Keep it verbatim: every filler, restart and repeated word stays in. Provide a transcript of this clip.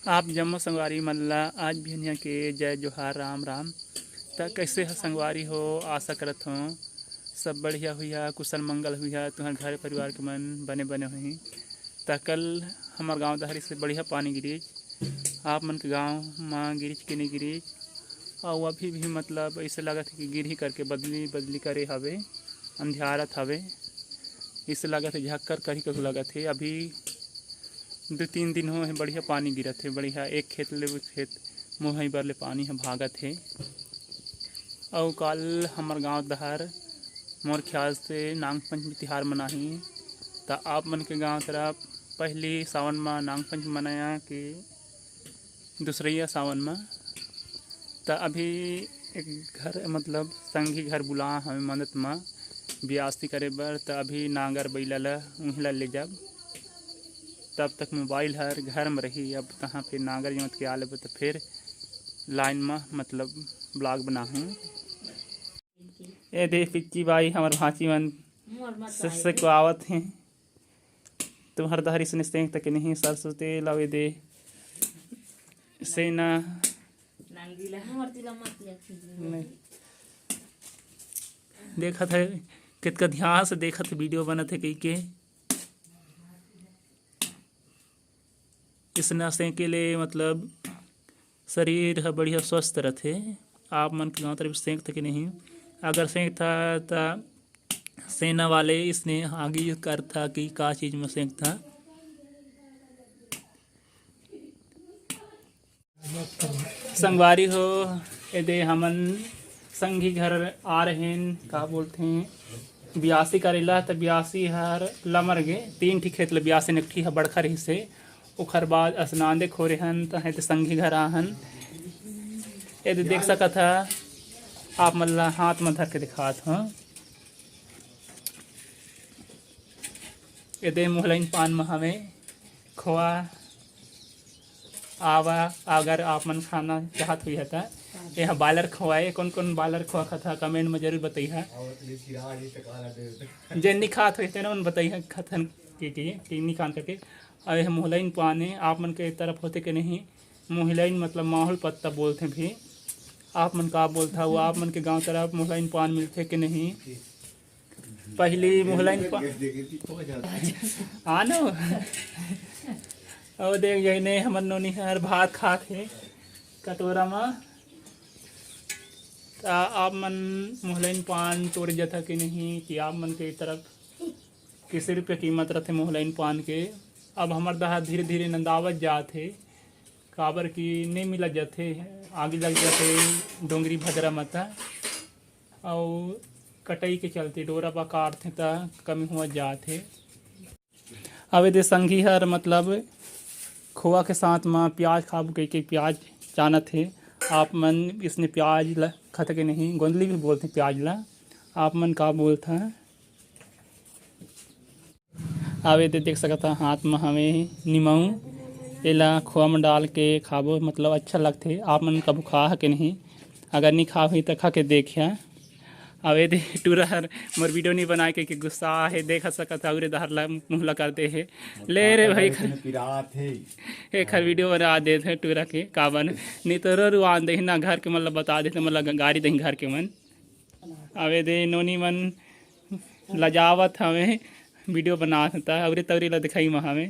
आप जम्मो संगवारी मन ला आज बिहनिया के जय जोहार, राम राम। त कैसे ह संगवारी हो? आशा करत हों सब बढ़िया हुई है, कुशल मंगल हुई है, तुम्हारे घर परिवार के मन बने बने हुई। त कल हमार गांव डहर से बढ़िया पानी गिरिस, आप मन के गांव म गिरिस के नहीं गिरिस? अउ अभी भी मतलब ऐसे लगत है कि गिरही करके बदली बदली करे हवे, अंधियारत हवे, ऐसे लगत है झक्कर करही कहू लगत है। अभी दो तीन दिन हो है बढ़िया पानी गिरत है, बढ़िया एक खेत ले उस खेत मुहई बर ले पानी ह भागत है। अउ काल हमर गांव डहर मोर ख्याल से नांग पंचमी तिहार मनाही। त आप मन के गांव तरफ पहली सावन म नांग पंचमी मनाया कि दूसरैया सावन म? त अभी एक घर मतलब संगी घर बुला हमें मन्नत म बियासी करे बर, त अभी नांगर बैला ल उहीं ल ले जाब। तब तक मोबाइल हर घर म रही, अब तहाँ फिर नांगर जोत के आ लेबो त फिर लाइन म मतलब ब्लॉग बनाहूँ। ए दे पिच्ची बाई हमर भांची मन से, से को आवत हैं। तुम्हर डहर इसने सेंक तक नहीं सरसों तेल आवे दे सेना। नहीं। देखत है कितका ध्यान से देखत है, वीडियो बनत है कही के। इसने सेंके ले मतलब शरीर ह बढ़िया स्वस्थ रथे। आप मन के गांव तरफ सेंकथा कि नहीं? अगर सेंकथा त सेना वाले इसने आगे करथा कि का चीज में सेंकथा। संगवारी हो, एदे हमन संगी घर आ रहेन, का बोलथे, बियासी करेला, त बियासी हर लमर गे, तीन ठी खेत ल बियासी, एक ठी ह बड़खा रहिसे, ओखर बाद असनांदे खोरे हन, त हे त संगी घर आहन। एदे देख सकत ह, आप मन ल हाथ म धर के दिखात हं। एदे मुहलइन पान म हवे खोआ, आवा, अगर आप मन खाना चाहत हुई त। ये ह बॉयलर खोआ ए, कौन कौन बॉयलर खोआ खाता, कमेंट में जरूर बताइहा। जे नहीं खात हुई तेन मन बताइहा, खाथन के, के, के नहीं खान करके। अउ ये ह मुहलइन पान ए, आप मन के तरफ होथे के नहीं? मुहलइन मतलब माहुल पत्ता बोलथे भी, आप मन का बोलथा, वो आप मन के गांव तरफ मुहलइन पान मिलथे के नहीं? पहली मुहलइन पा-, हाँ न। अउ देख, जइने हमर नोनी हर भात खात हे कटोरा म। त आप मन मुहलइन पान तोड़े जथा कि नहीं, कि आप मन के तरफ किसी रुपये कीमत रथे मुहलइन पान के? अब हमर डहर धीरे-धीरे नंदावत जात हे, काबर कि नहीं मिलत जाथे, आगी लग जाथे डोंगरी भदरा म त। अउ कटई के चलते डोरा बा काटथे त कमी होवत जात हे। अब एदे संगी हर मतलब खोआ के साथ म प्याज खाबो कहिके प्याज जानत हे। आप मन इसने प्याज ल खत के नहीं, गोंदली भी बोलथे प्याज ल, आप मन का बोलथा? अब एदे देख सकत ह, हाथ म हवे निमऊ, एला खोआ म डाल के खाबो, मतलब अच्छा लगथे। आप मन कभू खा ह के नहीं? अगर नहीं खा हुई त खा के देखिया। अब एदे टूरा हर मोर वीडियो नहीं बनाए के, के गुस्सा हे, देख सकत ह, उरे डहर ला मुंह ला कर दे हे। ले रे भाई, एखर वीडियो बना देथे टूरा के, काबर नहीं तो रो रुआन देही ना, घर के मन ला बता देथे, मन ला गारी देही घर के मन। अब एदे नोनी मन लजावत हवे, वीडियो बनात हे त अउरी तउरी ला दिखाई म हवे।